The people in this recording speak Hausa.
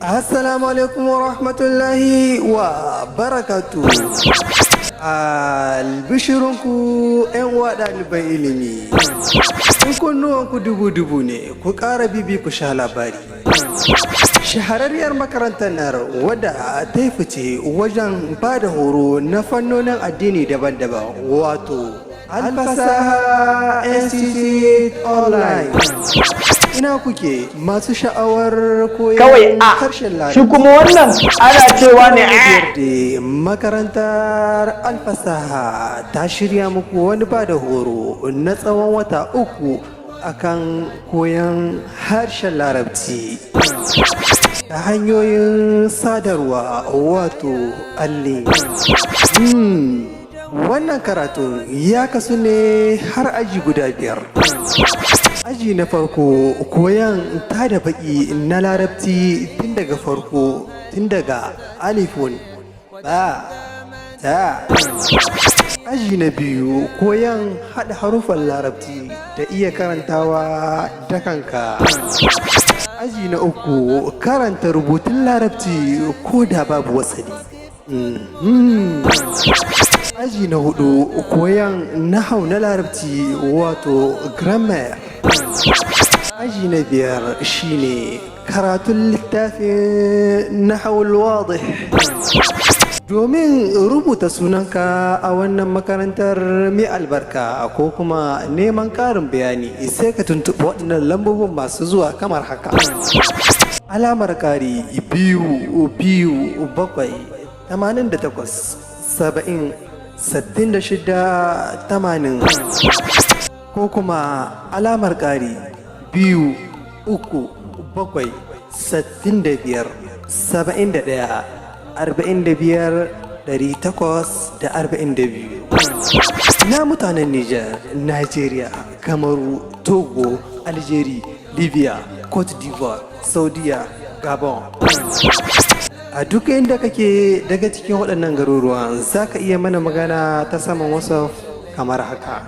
Assalamu alaikum wa rahmatullahi wa barakatu. Albishirinku, 'yan uwa ɗaliban ilimi. In kunnuwanku dubu-dubu ne, ku ƙara bibi ku sha labari. Shahararriyar makarantar nan wadda ta yi fice wajen ba da horo na fannonin addini daban-daban, wato Alfasaha Institute Online. Ina kuke, masu sha'awar koyon Kawai a harshen shi Larabci? Kuma wannan ana cewa ne a Biyar da makarantar Alfasaha ta shirya muku wani ba da horo na tsawon wata 3 akan koyon harshen Larabci ta hanyoyin sadarwa, wato alli. Wannan karatu ya kasu ne har aji guda biyar. Aji na farko, koyan tada baki na Larabci tun daga farko, tun daga alifun, ba, ta. Aji na biyu, koyan haɗa harufan Larabci da iya karantawa da kanka. Aji na uku, karanta rubutun Larabci ko da babu wasali. Aji na hudu, koyan nahau na Larabci, wato grammar. Aji na biyar shine karatun littafin Nahawul Wadih. Domin rubuta sunanka a wannan makarantar mai albarka ko kuma neman ƙarin bayani, sai ka tuntuɓi waɗannan lambobin masu zuwa kamar haka: +227 88 70 66 80, ko kuma +237 65 71 45 842. Na mutanen Niger, Nigeria, Kamaru, Togo, Algeria, Libya, Cote d'Ivoire, Saudiya, Gabon. A duk inda kake daga cikin waɗannan garuruwan, za ka iya mana magana ta saman WhatsApp kamar haka.